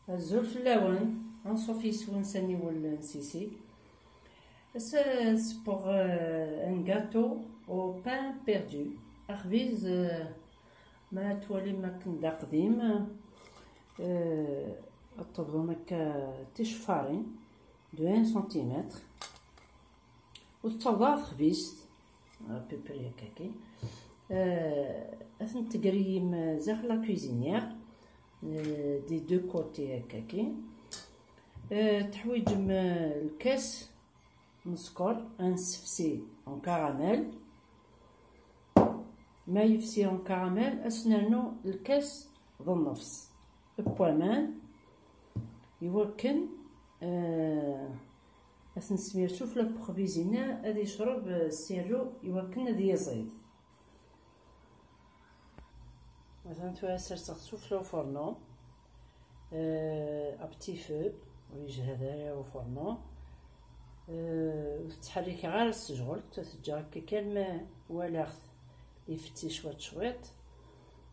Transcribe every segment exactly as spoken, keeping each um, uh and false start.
Azul fell-awen, anṣuf yes-wen s aniwel n Sisi. Ass-a, sewweɣ, euh, un gâteau au pain perdu. Axbiz, euh, ma twalim akken d aqdim, euh, ad teṭṭebḍem akka ticeffarin de un centimètre. Ur tettaweḍ ara texbizt, à peu près akka kan. Euh, ad tent-tegrim zdaxel la cuisinière, euh, des deux côtés akka kan. Euh, teḥwiǧem, euh, lkas n sskeṛ, ad nessefsi en caramel. Ma yefsi en caramel, ad s-nernu lkas d nnefs n waman, iwakken, euh, ad t-nesmir s ufella n uxbiz-inna, ad yecreb, euh, sirru iwakken ad yiẓid. Atan tura serseɣ-t sufella ufurnu, euh, à petit feu, ur yejhad ara ufurnu. Euh, ur tettḥerrikeɣ ara s tejɣelt, teǧǧa akka kan ma walaɣ-t ifetti cwiṭ cwiṭ,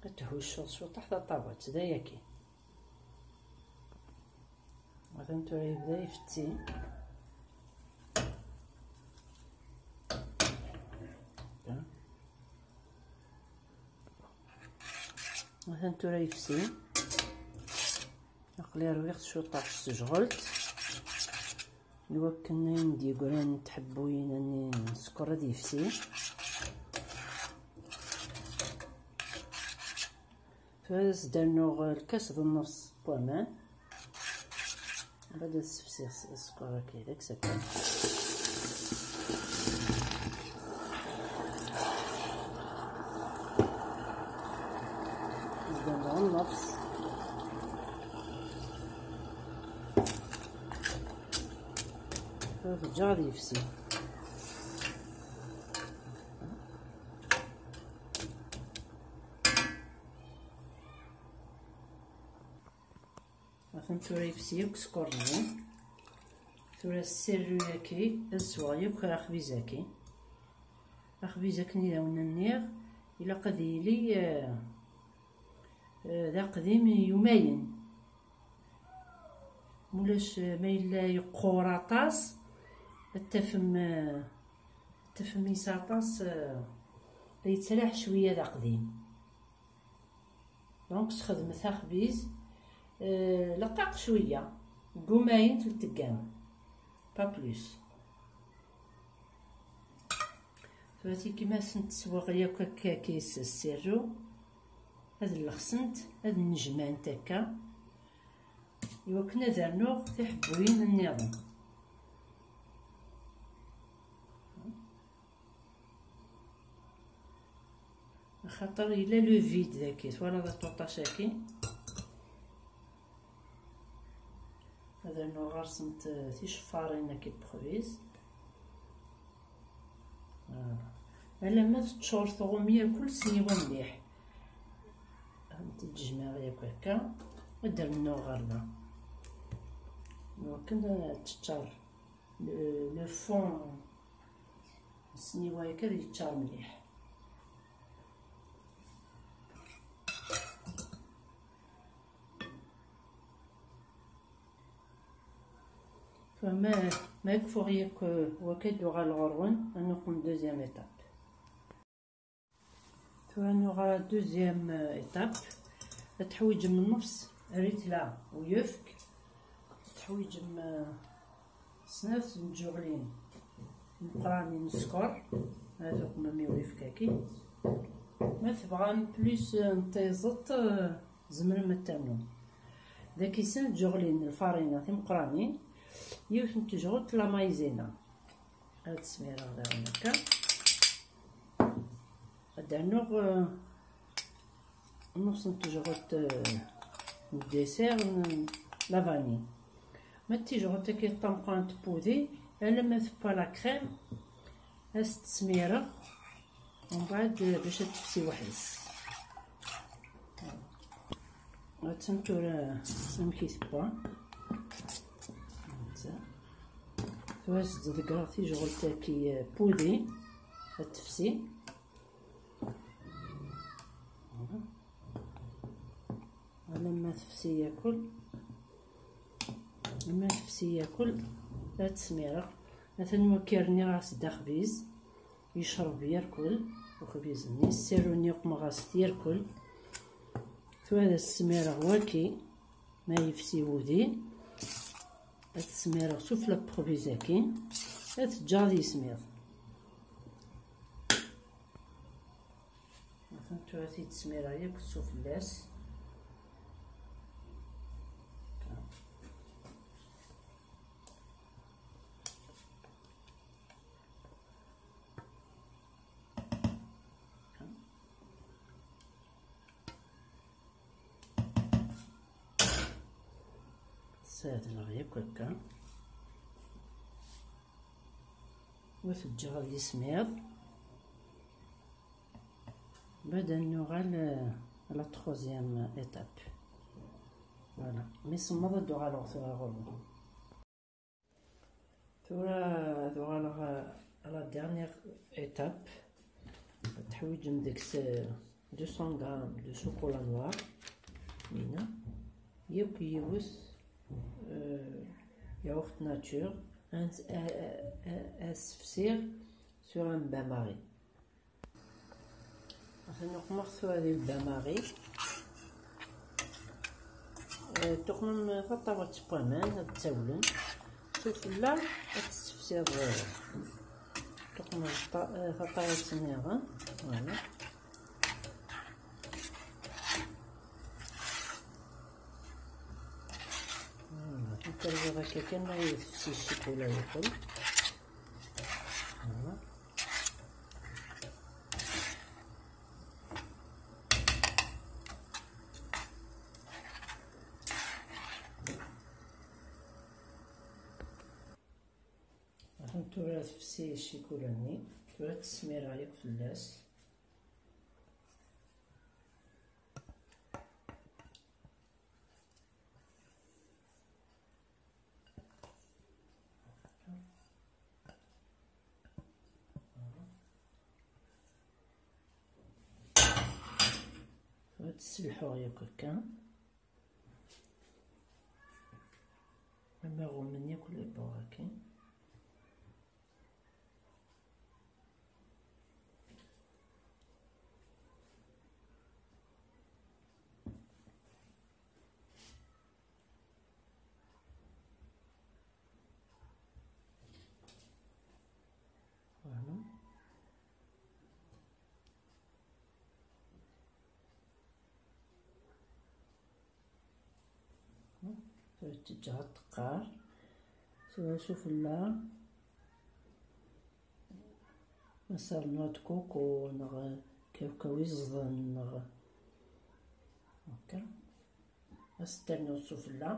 ad tḥuccuḍ cwiṭaḥ taṭawat, d ayagi. Atan tura yebda ifetti. Atan tura yefsi. Aql-i rwiɣ-t cwiṭ ɣef tejɣelt, iwakken ayen d-yeggran n tḥebbuyin-nni n sskeṛ ad yefsi. Tura ad as-d-rnuɣ lkas d nnefs n waman. Ad d-ssefsiɣ s-, sskeṛ akka, d aksakal. Zdan daɣen nnefs. Tura teǧǧa ad yefsi. Atan tura yefsi akk sskeṛ-nni. Tura sirru-yaki, ad sweɣ yakk axbiz-aki. Axbiz akken i d awen-nniɣ, ilaq ad yili, eh, eh, d aqdim yumayen. Mulac, eh, ma yella yeqqur aṭas, ad tafem, eh, ad tafem yesɛa aṭas, eh, yettraḥ cwiya d aqdim. Donc, sxedmet axbiz, euh, leqqaq cwiya, deg umayen telteggam, pas plus. Tura tiki ma sent-sweɣ yakk akka kis sirru, ad llexsent, ad nnejmɛent akka, iwakken ad rnuɣ tiḥebbuyin nniḍen. Axaṭer yella le vide daki, twalaḍ aṭuṭac-agi? Ad rnuɣ ɣer-sent, eh, ticeffarin-agi n uxbiz. Voilà. Alamma teččur tɣumi akk s nniwa mliḥ. Ad tent-id-jemɛeɣ yakk akka, ad d-rnuɣ ɣer da. Iwakken ad teččar le, le fond. Ssniwa-yak ad yeččar mliḥ. Tura ma, ma kfuɣ yakk wakka, ad d-uɣal ɣur-wen, ad nuqem deuxième étape. Tura nuɣal deuxième, euh, étape. Ad teḥwiǧem nnefs rritla uyefk. Ad teḥwiǧem, euh, snat n tjeɣlin meqqranin n sskeṛ. Ad tuqmem i uyefk-agi. Ma tebɣam plus, euh, n tiẓeṭ, euh, tzemrem ad ternum. Daki snat n tjeɣlin n lfarina timeqqranin, yiwet n tejɣelt la maïzena. Ad smireɣ daɣen akka. Ad d-rnuɣ, eh, nnefs n tejɣelt, eh, n dessert n la vanille. Ma d tijɣelt akka tameqqrant n pudi, alamma tewwa la crème, ad s-tt-smireɣ. Umbeɛd, eh, bac ad tefsi weḥd-s. Attan tura amek i tewwa. Tura ad s-d-ḍeggreɣ tijɣelt-agi, eh, pudi, ad tefsi. Alamma tefsi yakk. Ma tefsi yakul, ad tt-smireɣ. Atan waki rniɣ-as-d axbiz, yecreb yakul uxbiz-nni, ssiru-nni uqmeɣ-as-t yakul. Tura ad as-smireɣ waki, ma yefsi wudi, ad t-smireɣ sufella n uxbiz-agi, ad t-ǧǧeɣ ad yismiḍ. Atan tura ad t-id-smireɣ yakk sufella-s. Ssadleɣ yakk akka. Wa teǧǧeɣ ad yismiḍ. Bad ad nuɣal, euh, à la troisième étape. Voilà. Mi semmeḍ ad d-uɣaleɣ tura ɣur-wen. Tura ad uɣaleɣ à la dernière étape. Teḥwiǧem deg-s deux cents grammes de chocolat noir. Mina. Yakk yiwet, euh, yaourt nature. Ad, ad, ad, ad sefsiɣ sur un bain-marie. Atan uqmeɣ tura di bain-marie. Eh, tuqmem taṭawat n waman, ad ttawlen. Sufella ad tessefsiḍ, eh, tuqmeḍ ta-, eh, taṭawat nniḍen. Voilà. Voilà. Ad terẓeḍ akka kan ma yefsi ccikula yakul. Voilà. Atan tura tefsi ccikula-nni, tura tesmir yakk fell-as. Ad tt-sselḥuɣ yakk akka. Am aɣummen yakk les bords akin. Voilà. Teǧǧa ad teqqar. Tura sufella. Ma s rnuɣ-d kuku neɣ kawkaw iẓḍen neɣ akka. Ad s-ternuḍ sufella.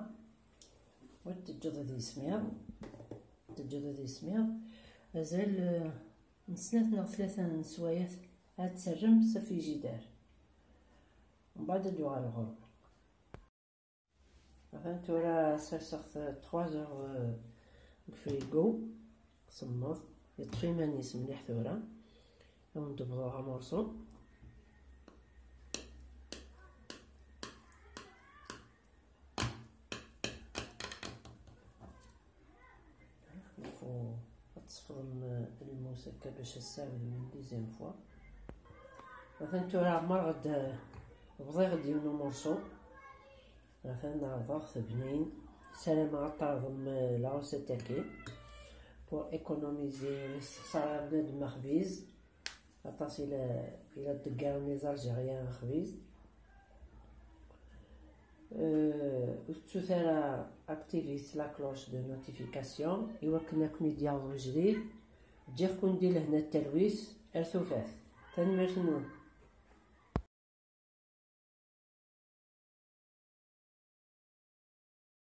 Wa teǧǧeḍ ad yismiḍ. Teǧǧeḍ ad yismiḍ. Azal, eh, n snat neɣ tlata n sswayat ad terrem s afrijidar. Mbeɛd ad d-uɣaleɣ ɣur-wen. Atan tura serseɣ-t trois heures, euh, deg frigo. Semmeḍ. Yeṭṭef iman-is mliḥ tura. Ad wen-d-bḍuɣ amurṣu. Il faut ad tesfḍem, euh, lmus akka bac ad tessawdem une deuxième fois. Atan tura ɛemreɣ-d, euh, bḍiɣ-d yiwen umurṣu. Atan ɛerḍeɣ-t bnin. Ssarameɣ ad tɛerḍem, euh, la recette-agi. Pour économiser, yessexṣar bnadem axbiz. Aṭas i la, i la d-ḍeggaren les Algériens axbiz. Euh, ur tettut ara activit la cloche de notification i wakken ad ken-id-yaweḍ wejrid. Ǧǧiɣ-ken di lehna d talwit. Ar tufat. Tanemmirt-nwen.